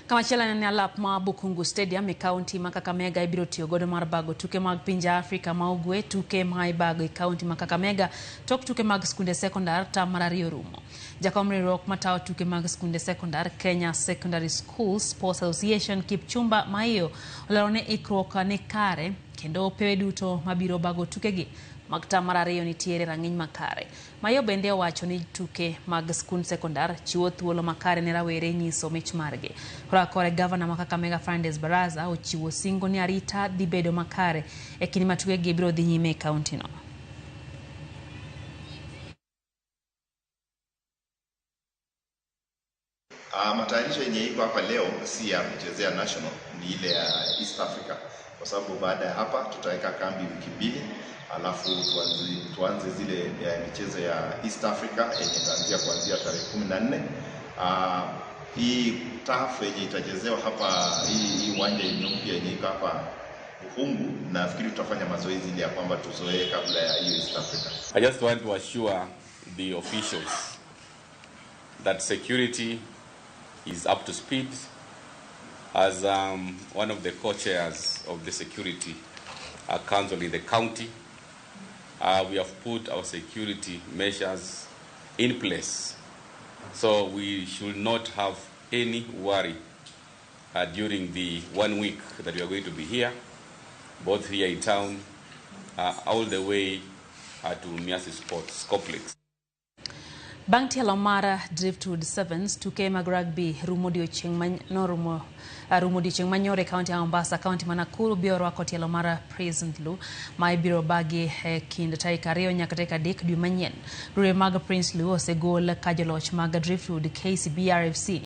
Kamachielo en ni alap ma Bukhungu Stadium e kaunti ma Kakamega ibiro tiyo godo mar bago tuke mag pinje Afrika ma Ugwe, tuke ma ibago e kaunti ma Kakamega tok tuke mag skunde sekondar tam mar ariyo rumo. Jakom riwruok matayo tuke mag skunde sekondar Kenya Secondary Schools Sports Association Kipchumba Maiyo olero ni ikruok ni kare kendo pewe duto mabiro bago tukegi mag tam mar ariyo nitiere rang'iny makare. Maiyo bende owacho ni tuke mag skund sekondar chiwo thuolo makare ne rawere nyiso mich margi. Kora kore gavana ma Kakamega Fernandes Baraza ochiwo singo ni arita dhi bedo makare e kinde ma tukegi biro dhi nyime e kaunti no. Matayarisho yenye iko hapa leo si ya kuchezea national, ni ile ya East Africa, kwa sababu baada ya hapa tutaweka kambi wiki mbili, alafu tuanze zile ya michezo ya East Africa yenye itaanzia kuanzia tarehe 14. Hii turf yenye itachezewa hapa, hii uwanja yenye mpya yenye iko hapa Bukhungu, nafikiri tutafanya mazoezi ili ya kwamba tuzoee kabla ya hiyo East Africa. I just want to assure the officials that security is up to speed. As one of the co-chairs of the security council in the county, we have put our security measures in place, so we should not have any worry during the 1 week that we are going to be here, both here in town, all the way to Mumias Sports Complex. Bang' tielo mar Driftwood Sevens tuke mag rugby rumo odiochieng' manyoro e kaunti ya Mombasa. Kaunti ma Nakuru biro rwako tielo mar Prinsloo ma ibiro bagi e kind tarik 2 nyaka tarik 3 dwe manyien. Riwruoge mag Prinsloo osegol ka joloch mag Driftwood KCB RFC.